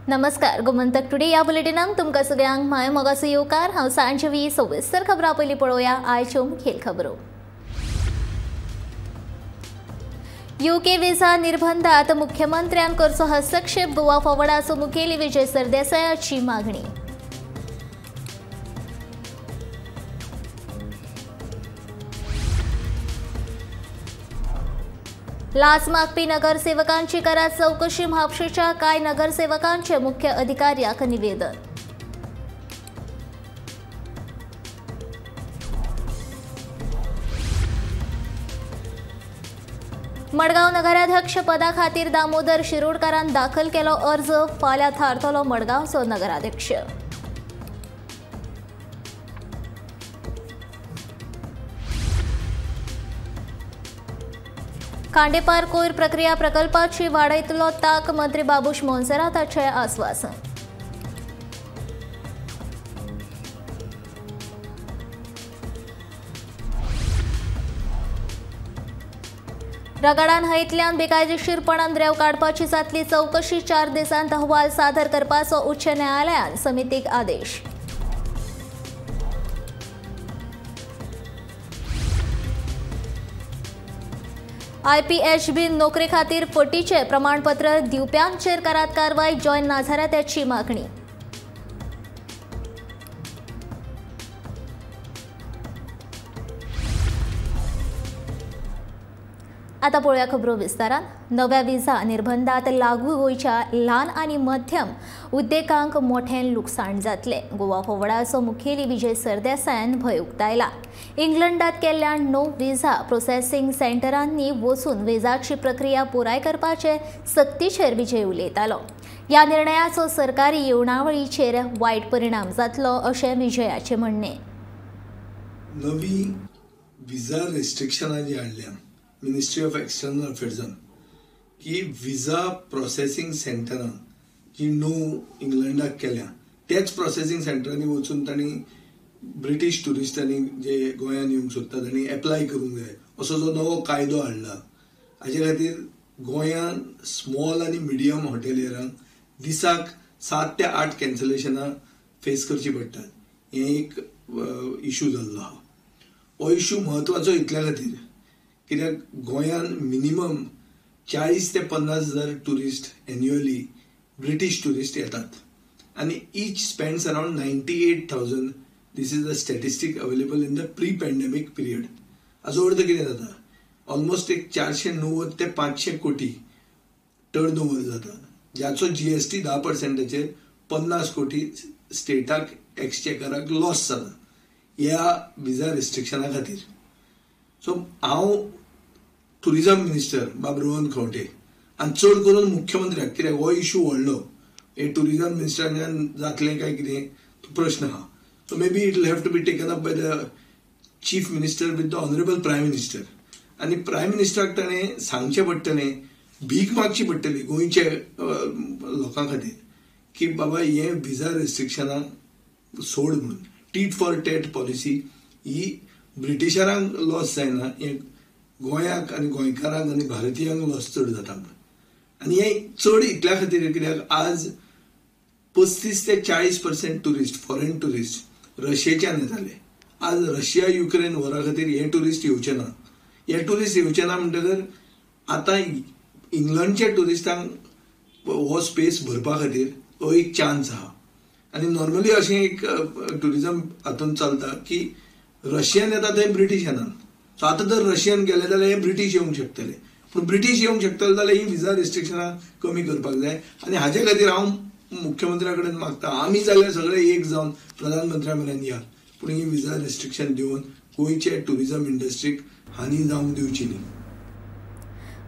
नमस्कार, गोमंतक टुडे या बुलेटिनांत तुमकां सगळ्यांक माय मोगाचो येवकार। हांव सांजवी सविस्तर खबरां पयलीं पळोवया आयच्यो मुखेल खबरो। युके विजा निर्बंधात मुख्यमंत्र्यान करचो हस्तक्षेप, गोवा फॉरवर्डाचो मुखेली विजय सरदेसायाची मागणी। लाच मागपी नगरसेवकांची करात चौकशी, म्हापशेच्या कांय नगरसेवकांचे मुख्य अधिकाऱ्याक निवेदन। मडगांव नगराध्यक्ष पदा खातीर दामोदर शिरोडकारान दाखल केलो अर्ज, फाल्यां थारतलो मडगांवचो नगराध्यक्ष। खांडेपार कोयर प्रक्रिया प्रकल्पाची वाडयतलो ताक, मंत्री बाबूश मोन्सेराताचें आस्वासन। रगाडा न्हंयेंतल्यान बेकायदेशीरपणान रेंव काडपाची जातली चवकशी, 4 दिसांत अहवाल सादर करपाचो उच्च न्यायालयान समितीक आदेश। आयपीएचबी नोकरे खातीर फटीचे प्रमाणपत्र दिवप्यांचेर करात कारवाय, जॉयन नाझारात्याची मागणी। आता पळोवया खबरो विस्तारान। नव्या विजा निर्बंधात लागू गोंयच्या ल्हान आनी मध्यम उद्देगांक मोठें लुकसाण जातलें। गोवा फॉरवर्डाचो मुखेली विजय सरदेसायान भंय उक्तायला। इंग्लंडात केल्ल्या 9 विजा प्रोसेसिंग सेंटरांनी वचून विजाची प्रक्रिया पुराय करपाचे सक्तीचेर विजय उलयतालो। ह्या निर्णयाचो सरकारी येवणावळीचेर वायट परिणाम जातलो अशें विजयाचें म्हणणें। नवी विजा रिस्ट्रिक्शनां जी हाडल्या मिनिस्ट्री ऑफ एक्सटर्नल अफेर्सान की विजा प्रोसेसिंग सेंटरां जी 9 इंग्लंडाक केल्या त्याच प्रोसेसिंग सेंटरांनी वचून तांणी ब्रिटीश ट्युरिस्टांनी जे गोंयांत येवंक सोदता तांणी एप्लाय करूंक जाय असो जो नवो कायदो हाडला हाजे खातीर गोंयांत स्मॉल आनी मिडियम हॉटेलियरांक दिसाक 7 ते 8 कॅन्सलेशनां फेस करची पडटात। हें एक इशू जाल्लो आहा। हो इशू म्हत्वाचो इतल्या खातीर कित्याक गोंयांत मिनिमम 40 ते 50 हजार ट्युरिस्ट एन्युअली ब्रिटीश ट्युरिस्ट येतात आनी each spends around 98,000। This is the statistic available in the pre pandemic period. हाजो अर्थ कितें जाता, ऑलमोस्ट एक 490 ते 500 कोटी टर्न ओवर जाता, ज्याचो जीएसटी 10%चेर 50 कोटी स्टेटाक एक्सचेकराक लॉस जाता ह्या विजा रिस्ट्रिक्शना खातीर। सो हांव टुरिजम मिनिस्टर बाब रोहन खंवटे आनी चड करून मुख्यमंत्र्याक, कित्याक हो इशू व्हडलो, हे टुरिजम मिनिस्टरान जातलें काय कितें तो प्रश्न आहा। So maybe it will have to be taken up by the chief minister with the honourable prime minister. आनी प्रायम मिनिस्टराक ताणें सांगचें पडटलें, भीक मागची पडटली गोंयच्या लोकां खातीर की बाबा हें विजा रिस्ट्रिक्शनां सोड म्हणून। टीट फॉर टॅट पॉलिसी ही ब्रिटिशरांक लॉस जायना, हें गोंयाक आनी गोंयकारांक आनी भारतीयांक लॉस चड जाता म्हणून। आनी हें चड इतल्या खातीर कित्याक आज 35 ते 40% ट्युरिस्ट फॉरेन ट्युरिस्ट रशियेच्यान येताले। आज रशिया युक्रेन वॉरा खातीर हे ट्युरिस्ट येवचे ना। हे ट्युरिस्ट येवचे ना म्हणटकर आतां इंग्लंडच्या ट्युरिस्टांक हो स्पेस भरपा खातीर हो एक चान्स आहा। आनी नॉर्मली अशें एक ट्युरिजम हातून चलता की रशियन येता थंय ब्रिटीश येनात। सो आतां जर रशियन गेले जाल्यार हे ब्रिटीश येवंक शकतले, पूण ब्रिटीश येवंक शकतले जाल्यार ही विजा रिस्ट्रिक्शनां कमी करपाक जाय। आनी हाजे खातीर हांव मुख्यमंत्र्या कडेन मागता, आमी जाल्यार सगळे एक जावन प्रधानमंत्र्या मेरेन या, पूण ही विजा रिस्ट्रिक्शन दिवन गोंयचे ट्युरिजम इंडस्ट्रीक हानी जावंक दिवची न्ही।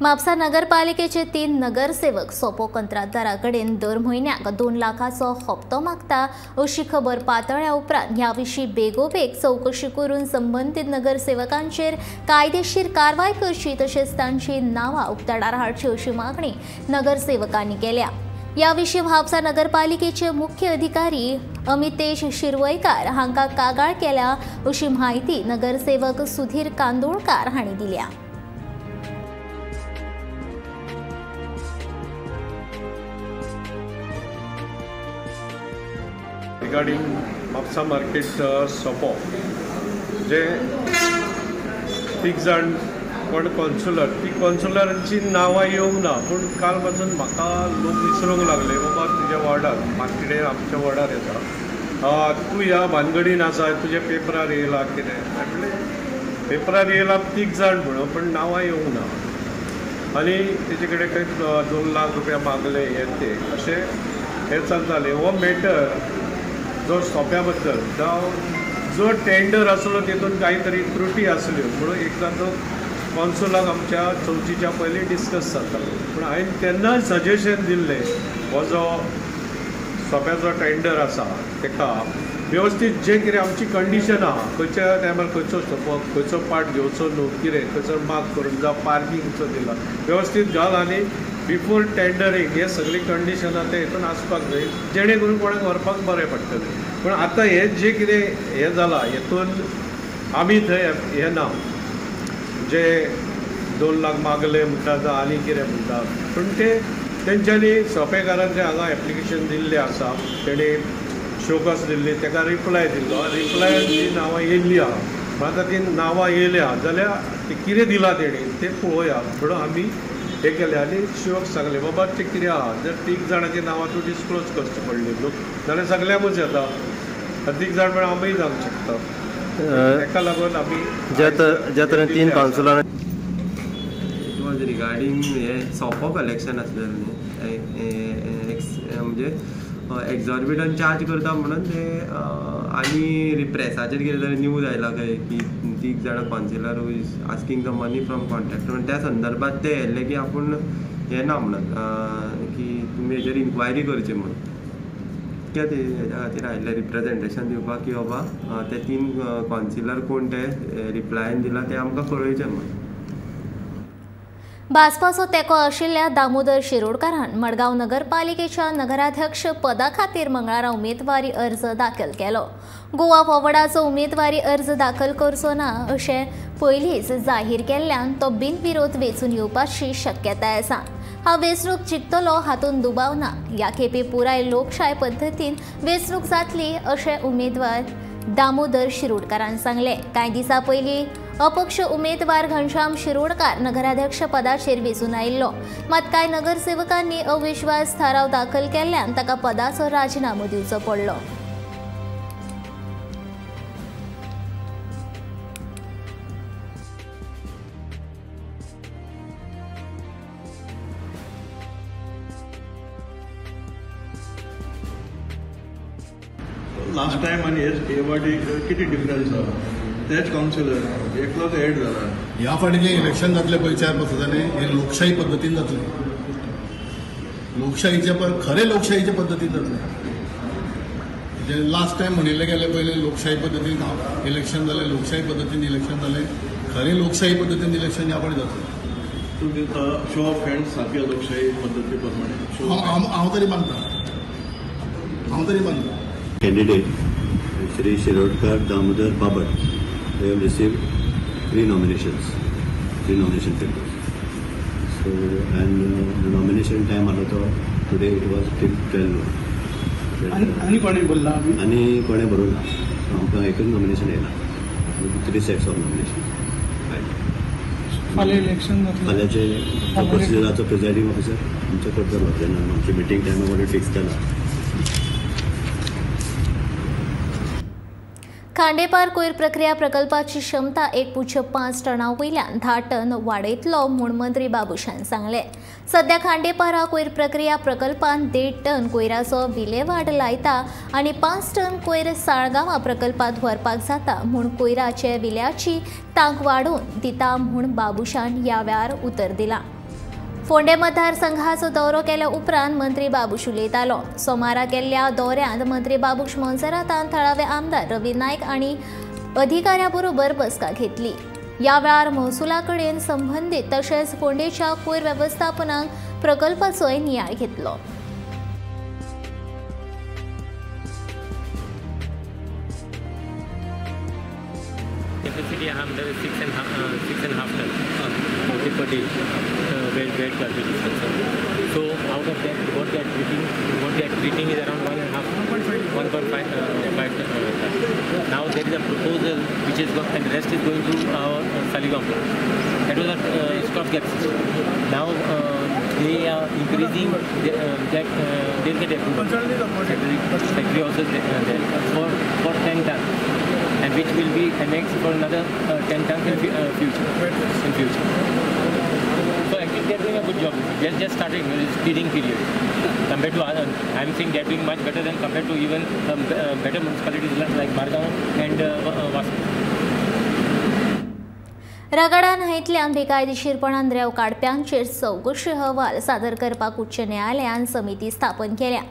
म्हापसा नगरपालिकेचे 3 नगरसेवक सोपो कंत्राटदारा कडेन दर म्हयन्याक 2 लाखाचो हप्तो मागता अशी खबर पातळ्या उपरांत ह्या विशीं बेगोबेग चवकशी करून संबंदीत नगरसेवकांचेर कायदेशीर कारवाय करची तशेंच तांची नांवां उक्ताडार हाडची अशी मागणी नगरसेवकांनी केल्या। ह्या विशीं म्हापसा नगरपालिकेचे मुख्य अधिकारी अमितेश शिरवयकार हांकां कागाळ केल्या अशी म्हायती नगरसेवक सुधीर कांदोळकार हांणी दिल्या। रिगार्डिंग म्हापसा मार्केट सोपो जे तीग जाण कोण कॉन्सुलर ती कॉन्सुलरांची नांवां येवंक ना, पूण काल पासून म्हाका लोक विसरूंक लागले बाबा तुज्या वॉर्डार मार्केटे आमच्या वॉर्डार येता, तूं ह्या भानगडीन आसा, तुज्या पेपरार येयला कितें. म्हणलें पेपरार येयला तीग जाण म्हणून, पण नांवां येवंक ना आनी तेजे कडेन खंय 2 लाख रुपया मागले हे ते अशें हें चलतालें. हो मॅटर जो सोंप्या बद्दल जावं जो टेंडर आसलो तेतून कांय तरी त्रुटी आसल्यो म्हणून एकदां तो कॉन्सुलाक आमच्या चवथीच्या पयलीं डिस्कस जातालो. पूण हांवें तेन्ना सजेशन दिल्लें हो जो सोंप्याचो टेंडर आसा तेका वेवस्थीत जें कितें आमची कंडिशन आहा खंयच्या टायमार खंयचो सोंपो खंयचो पार्ट घेवचो न्हू कितें खंयचो मार्क करून जावं पार्किंगचो दिला वेवस्थीत घाल आनी बिफोर टेंडरींग हे सगळी कंडिशनां ते हितून आसपाक जाय जेणे करून कोणाक व्हरपाक बरें पडटलें. पूण आतां हें जें कितें हें जालां हेतून आमी थंय हें ना जे 2 लाख मागले म्हणटा जावं आनी कितें म्हणटा, पूण ते तेंच्यांनी सोंपेकारांचें हांगा एप्लिकेशन दिल्लें आसा, तेणी शोकस दिल्ली, ताका रिप्लाय दिल्लो, रिप्लायान जी नांवां येयल्ली आहा, आतां ती नांवां येयल्या जाल्यार ती कितें दिलां तेणी तें पळोवया म्हणून आमी हें केलें. आनी शिवक सांगलें बाबा तें कितें आहा जर 3 जाणांची नांवां तूं डिस्क्लोज करची पडली न्हू जाल्यार सगल्यांकूच येता, 3 जाण म्हळ्यार आमीय जावंक शकता. ताका लागून आमी ज्या तरेन 3 कावन्सिलरां it was regarding हें सोपो कलेक्शन आसलें न्ही, म्हणजे एक्झॉर्बिटंट चार्ज करता म्हणून ते आनी प्रेसाचेर कितें तरी न्यूज आयला खंय की 3 जाणां councillor who is asking the money from contractor, त्या संदर्भात ते येयल्ले की आपूण हें ना म्हणून की तुमी हेजेर इन्क्वायरी करची म्हणून कित्याक ते हेज्या खातीर आयिल्ले रिप्रेजेंटेशन दिवपाक की बाबा ते 3 कावन्सिलर कोण ते रिप्लायन दिला ते आमकां कळोवचें म्हणून. भाजपाचो तेंको आशिल्ल्या दामोदर शिरोडकारान मडगांव नगरपालिकेच्या नगराध्यक्ष पदा खातीर मंगळारा उमेदवारी अर्ज दाखल केलो. गोवा फॉवर्डाचो उमेदवारी अर्ज दाखल करचो ना अशें पयलींच जाहीर केल्ल्यान तो बिनविरोध वेंचून येवपाची शक्यताय आसा. हा वेंचणूक जिखतलो हातूंत दुबाव ना. ह्या खेपे पुराय लोकशाय पद्दतीन वेंचणूक जातली अशें उमेदवार दामोदर शिरोडकारान सांगलें. कांय दिसां पयलीं अपक्ष उमेदवार घनश्याम शिरोडकार नगराध्यक्ष पदाचेर वेंचून आयिल्लो, मात कांय नगरसेवकांनी अविश्वास थाराव दाखल केल्ल्यान ताका पदाचो राजिनामो दिवचो पडलो. लास्ट टायम आनी हे वाटी कितें डिफरन्स आसा? तेच कावन्सिलर एकलोच एड जाला. ह्या फावटी जें इलेक्शन जातलें पळय 4 वर्सांनी हें लोकशाही पद्दतीन जातलें, लोकशाहीचे खरें लोकशाहीचे पद्दतीन जातलें. जे लास्ट टायम म्हणिल्लें गेलें पयलें लोकशाही पद्दतीन इलेक्शन जालें, लोकशाही पद्दतीन इलेक्शन जालें, खरें लोकशाही पद्दतीन इलेक्शन ह्या फावटी जातलें. तुमी शो ऑफ हँड्स सारक्या लोकशाही पद्दती प्रमाणे हांव तरी मानता, हांव तरी मानता. Candidate Shri Shirodkar Damodar Babat, they have received 3 nominations, 3 nomination papers. So, and the nomination time आलो today it was till 12. आनी कोणें भरला? आनी कोणें भरूं ना, आमकां एकूच नॉमिनेशन येयला, 3 सेट्स ऑफ नॉमिनेशन. फाल्यां इलेक्शन जातलें. फाल्यांचे प्रोसिजराचो प्रिजायडींग ऑफिसर आमचो करतलो जेन्ना आमची मिटींग टायमा ऑलरेडी फिक्स जाला. खांडेपार कोयर प्रक्रिया प्रकल्पाची क्षमता 1.5 टना वयल्यान 10 टन वाडयतलो म्हूण मंत्री बाबूशान सांगलें. सध्या खांडेपारा कोयर प्रक्रिया प्रकल्पान 1.5 टन कोयराचो विलेवाट लायता आनी 5 टन कोयर साळगांवा प्रकल्पांत व्हरपाक जाता म्हूण कोयराचे विल्याची तांक वाडोवन दिता म्हूण बाबूशान ह्या वेळार उतर दिलां. फोंडें मतदारसंघाचो दौरो केल्या उपरांत मंत्री बाबूश उलयतालो. सोमारा केल्ल्या दौऱ्यांत मंत्री बाबूश मोन्सेरातान थळावे आमदार रवी नायक आनी अधिकाऱ्यां बरोबर बसका घेतली. ह्या वेळार महसुला कडेन संबंदीत तशेंच फोंडेच्या कोयर वेवस्थापनाक प्रकल्पाचोय नियाळ घेतलो. कैपेसिटी आहा म्हणल्यार 6.5 ton per day wet garbage disposal. So out of that, what they are treating is around 1.5 tons. Now there is a proposal which is and the rest is going to our Saligao plant. That was a stopgap system. Now they are increasing that they'll get approval. Factory also is there for 10 tons, and which will be annexed for another 10 tons in future. So actually they are doing a good job. They are just starting, it's teething period. Compared to other, I am saying they are doing much better than compared to even better municipalities like Margao and Vasco. Ragada न्हंयतल्यान बेकायदेशीरपणान रेंव काडप्यांचेर चवकशी अहवाल सादर करपाक उच्च न्यायालयान समिती स्थापन केल्या.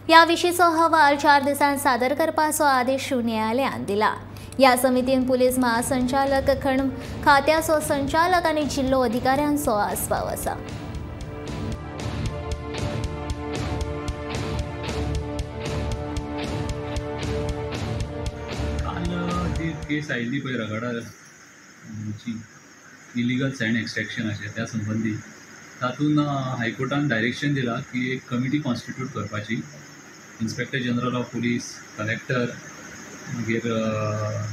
ह्या विशींचो अहवाल 4 दिसांत सादर करपाचो आदेश न्यायालयान दिला. ह्या समितीन पुलीस महासंचालक, खण खात्याचो संचालक आनी जिल्लो अधिकाऱ्यांचो आस्पाव आसा. काल जी केस आयिल्ली पळय रगाडा इलिगल सँड एक्स्ट्रॅक्शनाचें त्या संबंदी तातूंत हायकोर्टान डायरेक्शन दिलां की एक कमिटी कॉन्स्टिट्यूट करपाची, inspector general of police, collector, मागीर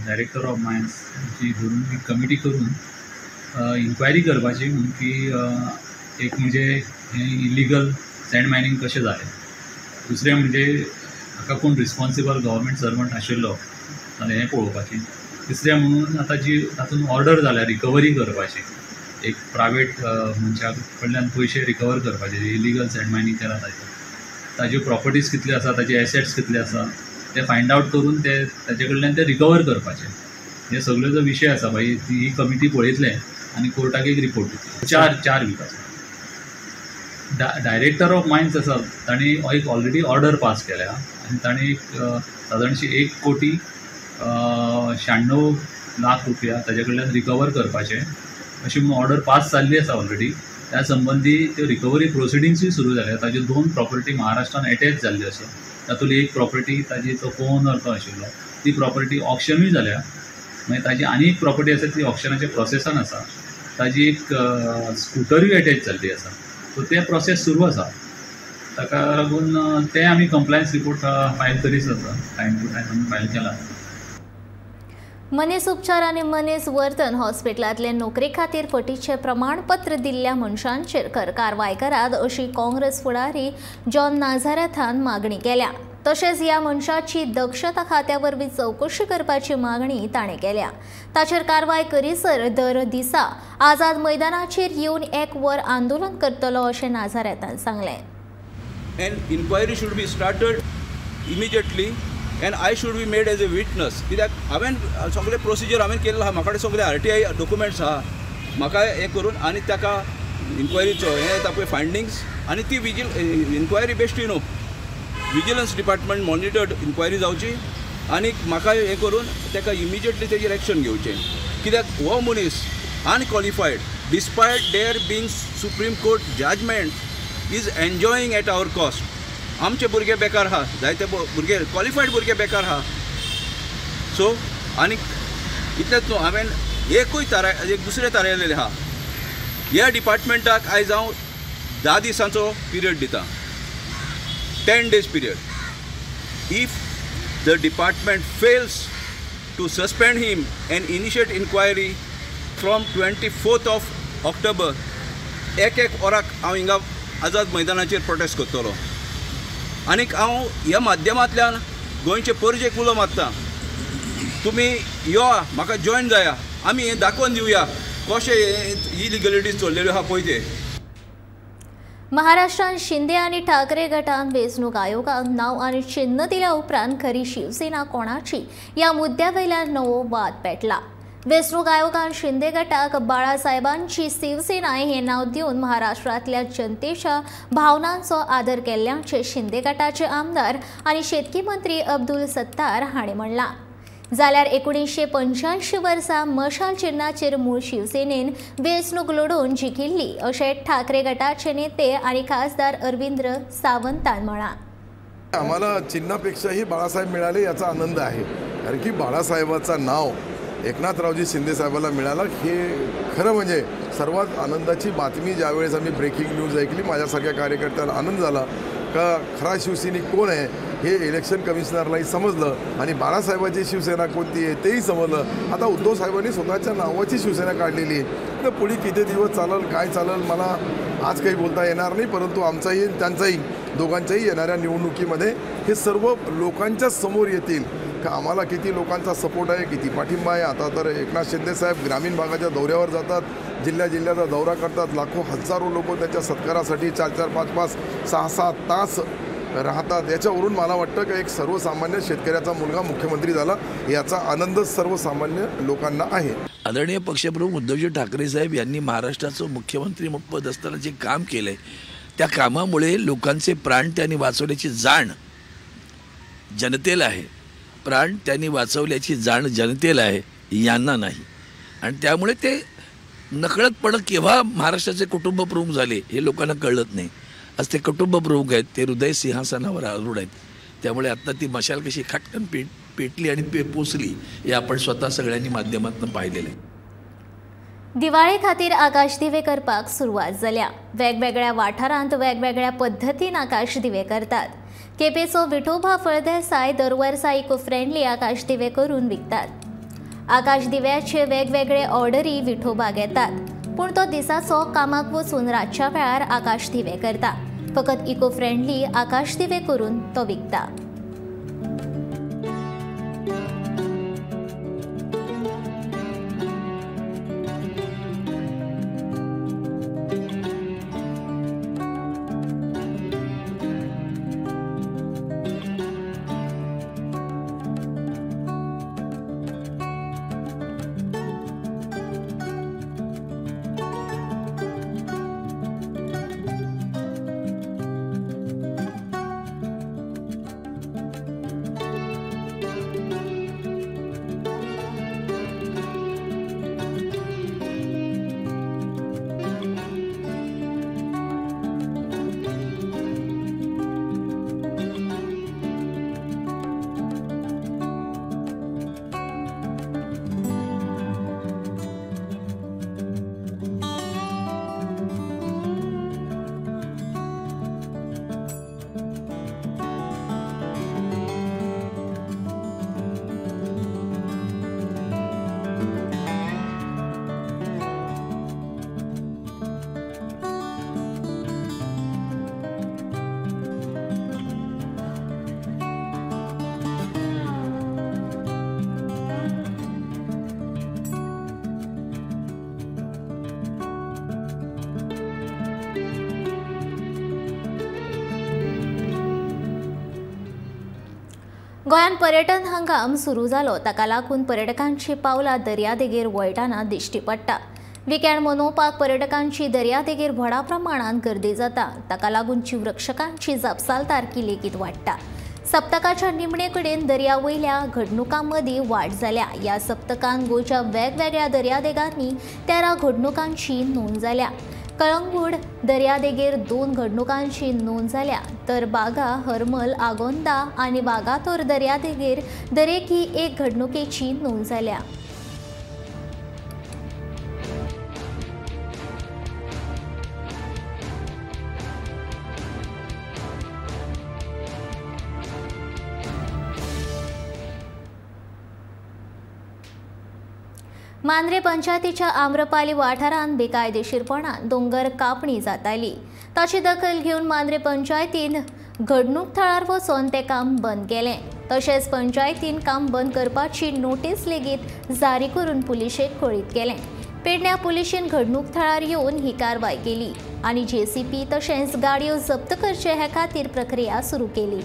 डायरेक्टर ऑफ मायन्स जी धरून एक कमिटी करून इन्क्वायरी करपाची म्हणून की एक म्हणजे हें इलिगल सँड मायनींग कशें जालें, दुसरें म्हणजे हाका कोण रिस्पॉन्सिबल गव्हर्मेंट सर्वंट आशिल्लो जाल्यार हें पळोवपाचें, तिसरें म्हणून आतां जी तातूंत ऑर्डर जाल्या रिकवरी करपाची, एक प्रायवेट मनशा कडल्यान पयशे रिकवर करपाचे इलिगल सँड मायनींग केला ताजे, ताज्यो प्रॉपर्टीज कितल्यो आसा, ताजे एसेट्स कितले आसा ते फायंड आवट करून ते ताजे कडल्यान ते रिकवर करपाचे. हे सगळे जो विशय आसा बाई ही कमिटी पळयतले आनी कोर्टाक एक रिपोर्ट दितले 4 विकाचो. डायरेक्टर ऑफ मायन्स आसा तांणी एक ऑलरेडी ऑर्डर पास केल्या आनी तांणी एक सादारणशी 1,96,00,000 रुपया ताजे कडल्यान रिकवर करपाचे अशी म्हणून ऑर्डर पास जाल्ली आसा ऑलरेडी. त्या संबंदी त्यो रिकवरी प्रोसिडिंग्सूय सुरू जाल्या. ताज्यो 2 प्रॉपर्टी महाराष्ट्रान एटॅच जाल्ल्यो आसा, तातूंतली एक प्रॉपर्टी ताजी तो को-ओनर तो आशिल्लो ती प्रॉपर्टी ऑक्शनूय जाल्या, मागीर ताजी आनी एक प्रॉपर्टी आसा ती ऑक्शनाच्या प्रोसेसान आसा, ताजी एक स्कुटरूय एटॅच जाल्ली आसा. सो ते प्रोसेस सुरू आसा, ताका लागून ते आमी कंप्लायन्स रिपोर्ट फायल करीत आसा, टायम टू टायम आमी फायल केला. मनीस उपचार आनी मनीस वर्तन हॉस्पिटलांतले नोकरे खातीर फटीचें प्रमाणपत्र दिल्ल्या मनशांचेर खर कारवाय करात अशी काँग्रेस फुडारी जॉन नाझारेथान मागणी केल्या. तशेंच ह्या मनशाची दक्षता खात्या वरवीं चवकशी करपाची मागणी ताणें केल्या. ताचेर कारवाय करीसर दर दिसा आझाद मैदानाचेर येवन 1 वर आंदोलन करतलो अशें नाझारेथान सांगलें. An inquiry should be started immediately and I should be made as a witness. कित्याक हांवें सगळे प्रोसिजर हांवें केल्लो आहा, म्हाका कडेन सगळे RTI documents आहा, म्हाका हें करून आनी ताका इन्क्वायरीचो हें येता पळय फायंडींग्स आनी ती इन्क्वायरी बेश्टी न्हू, विजिलन्स डिपार्टमेंट मॉनिटर्ड इन्क्वायरी जावची आनी म्हाका हें करून ताका इमिजिएटली तेजेर एक्शन घेवचें. कित्याक हो मनीस unqualified despite there being supreme court judgement is enjoying at our cost. आमचे भुरगे बेकार आहा, जायते भुरगे क्वॉलिफायड भुरगे बेकार आहा. सो आनी इतलेंच न्हू, हांवें एकूय तारा एक दुसरें तारयलेलें आहा. ह्या डिपार्टमेंटाक आयज हांव 10 दिसांचो पिरियड दिता, 10 days period. If the department fails to suspend him and initiate inquiry from 24th of October, एक एक वराक हांव हिंगा आझाद मैदानाचेर प्रोटेस्ट करतलो. आनीक हांव ह्या माध्यमांतल्यान गोंयचे परजेक उलो मारता, तुमी यो म्हाका जॉयन जाया, आमी हें दाखोवन दिवया कशें हें इलिगलिटीज चल्लेल्यो आहा पळय ते. महाराष्ट्रात शिंदे आणि ठाकरे गटान वेंचणूक आयोगाक नाव आनी चिन्ह दिल्या उपरांत खरी शिवसेना कोणाची या मुद्द्यावेल्यान नवो वाद पेटला. वेंचणूक आयोगान शिंदे गटाक बाळासाहेबांची शिवसेना हे नाव दिवन महाराष्ट्रांतल्या जनतेच्या भावनांचो आदर केल्ल्याचें शिंदे गटाचे आमदार आनी शेतकी मंत्री अब्दुल सत्तार हांणी म्हणलां. जाल्यार 1985 वर्सा मशाल चिन्हाचेर मूळ शिवसेनेन वेंचणूक लढोवन जिखिल्ली अशें ठाकरे गटाचे नेते आनी खासदार अरविंद सावंतान म्हळां. आम्हाला चिन्हापेक्षाही बाळासाहेब मिळाले याचा आनंद आहे, कारण की बाळासाहेबांचं नाव एकनाथरावजी शिंदे साहेबाला मिळाला। हे खरं म्हणजे सर्वात आनंदाची बातमी। ज्यावेळेस आम्ही ब्रेकिंग न्यूज ऐकली, माझ्यासारख्या कार्यकर्त्यांना आनंद झाला का खरा शिवसैनिक कोण आहे हे इलेक्शन कमिशनरलाही समजलं आणि बाळासाहेबांची शिवसेना कोणती आहे तेही समजलं। आता उद्धव साहेबांनी स्वतःच्या नावाची शिवसेना काढलेली आहे, तर पुढे किती दिवस चालेल काय चालेल मला आज काही बोलता येणार नाही, परंतु आमचाही त्यांचाही दोघांच्याही येणाऱ्या निवडणुकीमध्ये हे सर्व लोकांच्या समोर येतील का आम्हाला किती लोकांचा सपोर्ट आहे, किती पाठिंबा आहे। आता तर एकनाथ शिंदे साहेब ग्रामीण भागाच्या दौऱ्यावर जातात, जिल्ह्या जिल्ह्याचा दौरा करतात, लाखो हजारो लोक त्यांच्या सत्कारासाठी 4 4 5 5 6 6 तास राहतात। याच्यावरून मला वाटतं की एक सर्वसामान्य शेतकऱ्याचा मुलगा मुख्यमंत्री झाला याचा आनंद सर्वसामान्य लोकांना आहे। आदरणीय पक्षप्रमुख उद्धवजी ठाकरे साहेब यांनी महाराष्ट्राचं मुख्यमंत्री पद असताना जे काम केलं त्या कामामुळे लोकांचे प्राण त्यांनी वाचवल्याची जाण जनतेला आहे, प्राण त्यांनी वाचवल्याची जाण जनतेला आहे, यांना नाही। आणि त्यामुळे ते नकळतपणे केव्हा महाराष्ट्राचे कुटुंब प्रमुख झाले हे लोकांना कळत नाही। आज ते कुटुंब प्रमुख आहेत, ते हृदय सिंहासनावर आरूढ आहेत। त्यामुळे आत्ता ती मशाल कशी खाटकन पेटली आणि पोचली हे आपण स्वतः सगळ्यांनी माध्यमातून पाहिलेलं आहे। दिवाळे खातीर आकाश दिवे करपाक सुरवात जाल्या। वेगवेगळ्या वाठारांत वेगवेगळ्या पद्दतीन आकाश दिवे करतात। केपेचो विठोबा फळदेसाय दर वर्सा इको फ्रेंडली आकाश दिवे करून विकतात। आकाश दिव्याचे वेगवेगळे ऑर्डरी विठोबा घेतात, पूण तो दिसाचो कामाक वचून रातच्या वेळार आकाश दिवे करता। फकत इको फ्रेंडली आकाश दिवे करून तो विकता। गोंयांत पर्यटन हंगाम सुरू जालो, ताका लागून पर्यटकांची पावलां दर्यादेगेर वळटाना दिश्टी पडटा। विकेंड मनोवपाक पर्यटकांची दर्यादेगेर व्हडा प्रमाणात गर्दी जाता, ताका लागून जीवरक्षकांची जापसालदारकी लेगीत वाडटा। सप्तकाच्या निमणे कडेन दर्या वयल्या घडणुकां मदीं वाड जाल्या। ह्या सप्तकांत गोंयच्या वेगवेगळ्या दर्यादेगांनी 13 घडणुकांची नोंद जाल्या। कळंगूट दर्यादेगेर 2 घडणुकांची नोंद जाल्या, तर बागा, हरमल, आगोंदा आनी वागातोर दर्यादेगेर दरेकी 1 घडणुकेची नोंद जाल्या। मांद्रे पंचायतीच्या आम्रपाली वाठारांत बेकायदेशीरपणान दोंगर कापणी जाताली, ताची दखल घेवन मांद्रे पंचायतीन घडणूक थळार वचून तें काम बंद केलें। तशेंच पंचायतीन काम बंद करपाची नोटीस लेगीत जारी करून पुलिशेक कळीत केलें। पेडण्या पुलिशेन घडणूक थळार येवन ही कारवाय केली आनी जेसीपी तशेंच गाडयो जप्त करचे हे खातीर प्रक्रिया सुरू केली।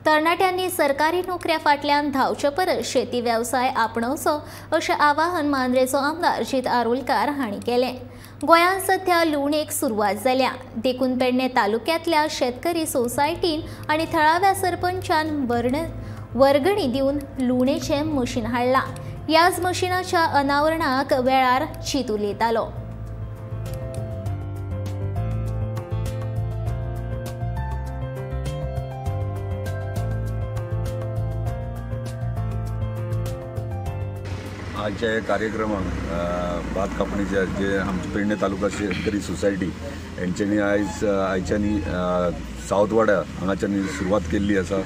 तरणाट्यांनी सरकारी नोकऱ्या फाटल्यान धांवचे परस शेती वेवसाय आपणवचो अशें आवाहन मांद्रेचो आमदार जीत आरोलकार हांणी केलें। गोंयांत सध्या लुवणेक सुरवात जाल्या, देखून पेडणे तालुक्यांतल्या शेतकरी सोसायटीन आनी थळाव्या सरपंचान वर्गणी दिवन लुवणेचें मशीन हाडलां। ह्याच मशिनाच्या अनावरणाक वेळार जीत उलयतालो। आजच्या ह्या कार्यक्रमाक भात कापणीचे जे आमचे पेडणे तालुका शेतकरी सोसायटी हेंच्यांनी आयज आयच्यांनी सावथ वाड्या हांगाच्यानी सुरवात केल्ली आसा.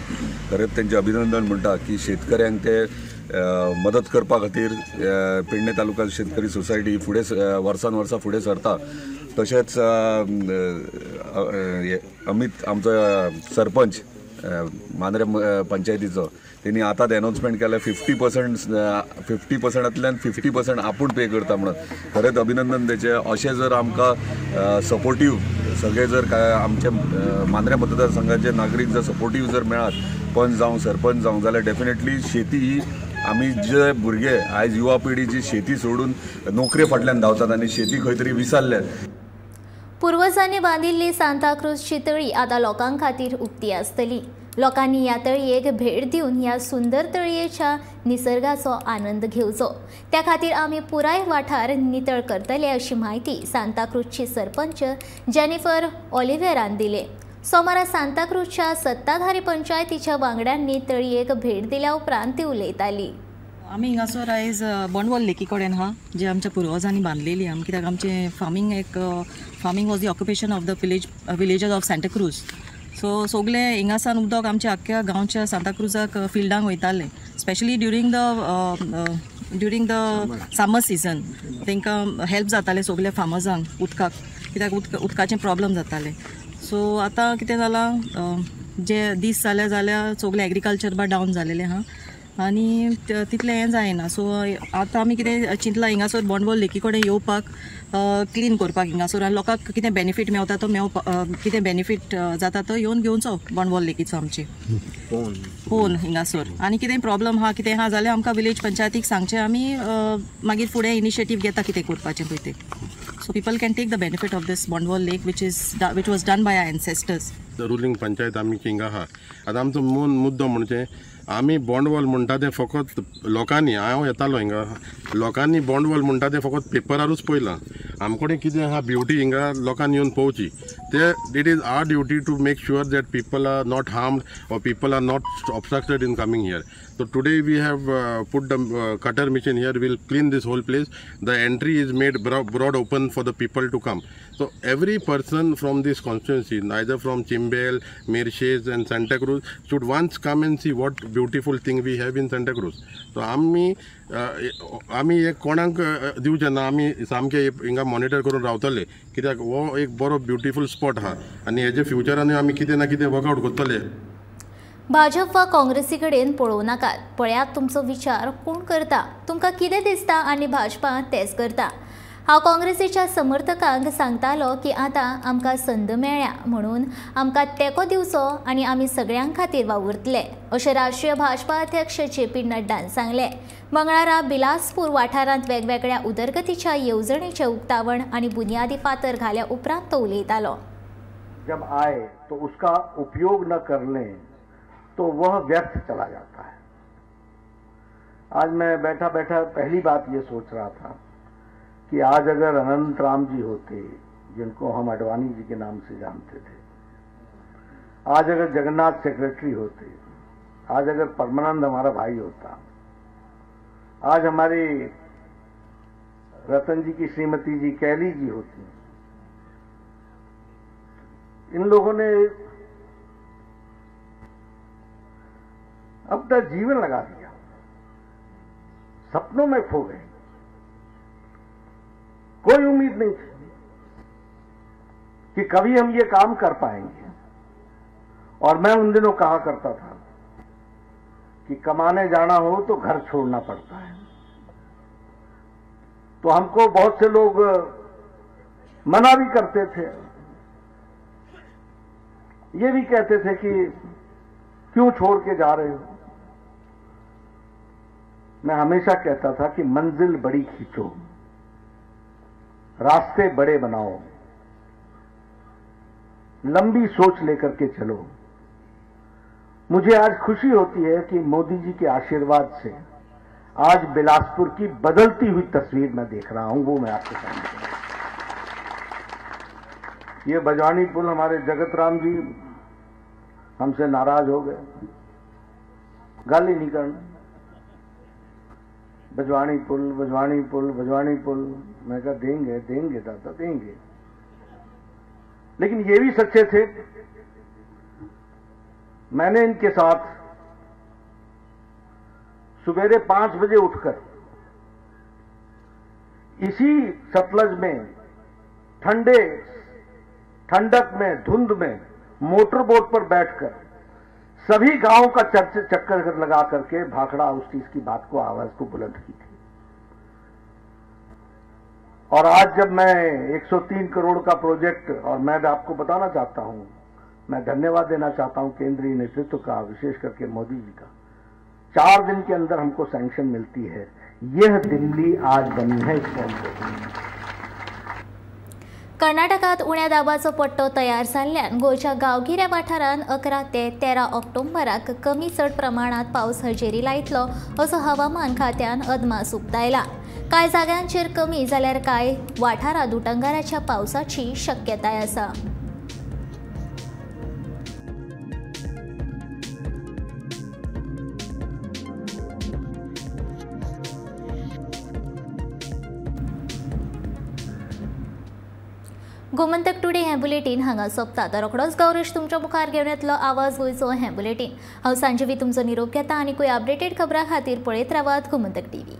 खरेंच तेंचें अभिनंदन म्हणटा की शेतकऱ्यांक ते मदत करपा खातीर पेडणे तालुका शेतकरी सोसायटी फुडें वर्सान वर्सां फुडें सरता. तशेंच अमित आमचो सरपंच मांद्रे पंचायतीचो तेणी आतांच एनाउन्समेंट केलें 50%, 50% आपूण पे करता म्हणून. खरेंच अभिनंदन तेचें. अशें जर आमकां सपोर्टीव सगळे जर काय आमचे मांद्रे मतदारसंघाचे नागरीक जर सपोर्टीव जर मेळत पंच जावं सरपंच जावं जाल्यार डेफिनेटली शेती ही आमी जे भुरगे आयज युवा पिढी जी शेती सोडून नोकरे फाटल्यान धांवतात आनी शेती खंय तरी विसरल्यात. पुर्वजांनी बांदिल्ली सांताक्रूजची तळी आतां लोकां खातीर उक्ती आसतली. लोकांनी ह्या तळयेक भेट दिवन ह्या सुंदर तळयेच्या निसर्गाचो आनंद घेवचो, त्या खातीर आमी पुराय वाठार नितळ करतले अशी म्हायती सांताक्रूजची सरपंच जेनिफर ऑलिव्हेरान दिले. सोमारा सांताक्रूजच्या सत्ताधारी पंचायतीच्या वांगड्यांनी तळयेक भेट दिल्या उपरांत ती उलयताली. आमी हिंगासर आयज बोंडवल लेकी कडेन आहा, जे आमच्या पुर्वजांनी बांदलेली. आमी कित्याक आमचें फार्मींग एक farming was the occupation of the villagers of Santacruz. So सगळे हिंगासान उदक आमच्या आख्ख्या गांवच्या सांताक्रुजाक फिल्डांक वयताले, specially during the summer season. तांकां हेल्प जातालें सगल्या फार्मर्सांक उदकाक, कित्याक उदकाचें प्रॉब्लम जातालें. सो आतां कितें जालां, जे दीस जाले जाल्यार सगळें एग्रीकल्चर बा डावन जालेलें आहा आनी तितलें हें जायना. सो आतां आमी कितें चिंतलां, हिंगासर बोंडवल लेकी कडेन येवपाक क्लीन करपाक हिंगासर आनी लोकांक कितें बेनिफीट मेवता तो कितें बेनिफीट जाता तो येवन घेवचो बोंडवल लेकीचो आमचे पोवन हिंगासर. आनी कितें प्रॉब्लम आहा कितें आहा जाल्यार आमकां विलेज पंचायतीक सांगचें, आमी मागीर फुडें इनिशिएटीव घेता कितें करपाचें पळय तें. So people can take the benefit of this Bondvol lake which was done by our ancestors. Ruling panchayat आमी हिंगा आहा. आतां आमचो मुद्दो म्हणजे आमी बोंडवल म्हणटा तें फकत लोकांनी, हांव येतालो हिंगा, लोकांनी बोंडवल म्हणटा तें फकत पेपरारूच पळयलां. आमकडे कितें आहा ब्युटी हिंगा लोकांनी येवन पळोवची. ते it is our duty to make sure that people are not harmed or people are not obstructed in coming here. So today we have put the cutter machine here, will clean this whole place. The entry is made broad open for the people to come. So every person from this constituency, either from Chimbel, Merces and Santacruz, should once come and see what beautiful thing we have in Santacruz. So आमी आमी एक कोणाक दिवचे ना, आमी सामके हिंगा monitor करून रावतले, कित्याक हो एक बरो ब्युटिफूल स्पॉट आहा आनी हेजे फ्युचरानूय आमी कितें ना कितें वर्कआउट करतले. भाजप वा काँग्रेसी कडेन पळोवं नाकात, पळयात तुमचो विचार कोण करता, तुमकां कितें दिसता आनी भाजपा तेंच करता. हांव काँग्रेसीच्या समर्थकांक सांगतालो की आतां आमकां संद मेळ्ळ्या म्हणून आमकां तेंको दिवचो आनी आमी सगळ्यां खातीर वावुरतले, अशें राष्ट्रीय भाजपा अध्यक्ष जे पी नड्डान सांगलें. मंगळारा बिलासपूर वाठारांत वेगवेगळ्या उदरगतीच्या येवजणेचें उक्तावण आनी बुनियादी फातर घाल्या उपरांत तो उलयतालो. जब आए तो उसका उपयोग न कर लें तो वह व्यर्थ चला जाता है. आज मैं बैठा बैठा पहली बात ये सोच रहा था कि आज अगर अनंत राम जी होते, जिनको हम अडवाणी जी के नाम से जानते थे, आज अगर जगन्नाथ सेक्रेटरी होते, आज अगर परमानंद हमारा भाई होता, आज हमारे रतन जी की श्रीमती जी कैली जी होती, इन लोगों ने अपना जीवन लगा दिया, सपनों में खो गए, कोई उम्मीद नहीं थी कि कभी हम ये काम कर पाएंगे। और मैं उन दिनों कहा करता था कि कमाने जाना हो तो घर छोड़ना पड़ता है, तो हमको बहुत से लोग मना भी करते थे, ये भी कहते थे कि क्यों छोड़ के जा रहे हो। मैं हमेशा कहता था कि मंजिल बड़ी खींचो, रास्ते बड़े बनाओ, लंबी सोच लेकर के चलो। मुझे आज खुशी होती है कि मोदी जी के आशीर्वाद से आज बिलासपुर की बदलती हुई तस्वीर मैं देख रहा हूं, वो मैं आपके सामने। ये बजवानी पुल हमारे जगत राम जी हमसे नाराज हो गए, गाली नहीं करना। बजवाणी पुल, बजवाणी पुल, बजवाणी पुल। मैं कहा देंगे देंगे दादा देंगे। लेकिन ये भी सच्चे थे। मैंने इनके साथ सवेरे 5 बजे उठकर इसी सतलज में ठंडे ठंडक में धुंध में मोटर बोट पर बैठकर सभी गांवों का चक्कर लगा करके भाखड़ा उस चीज की बात को, आवाज को बुलंद की थी। और आज जब मैं 103 करोड़ का प्रोजेक्ट, और मैं आपको बताना चाहता हूं, मैं धन्यवाद देना चाहता हूं केंद्रीय नेतृत्व का, विशेष करके मोदी जी का, 4 दिन के अंदर हमको सैंक्शन मिलती है। यह दिल्ली आज बनी है इस फॉर्म को। कर्नाटकात उण्या दाबाचो पट्टो तयार जाल्ल्यान गोंयच्या गांवगिऱ्या वाठारांत 11 ते 13 ऑक्टोबराक कमी चड प्रमाणात पावस हजेरी लायतलो असो हवामान खात्यान अदमास उक्तायला। कांय जाग्यांचेर कमी जाल्यार कांय वाठारांत उटंगाराच्या पावसाची शक्यताय आसा। गोमंतक टुडे हें बुलेटीन हांगा सोंपता। तर रोखडोच गौरेश तुमच्या मुखार घेवन येतलो आवाज गोंयचो हें बुलेटीन। हांव सांजवी तुमचो निरोप घेता आनी कोय अपडेटेड खबरां खातीर पळयत रावात गोमंतक टीव्ही।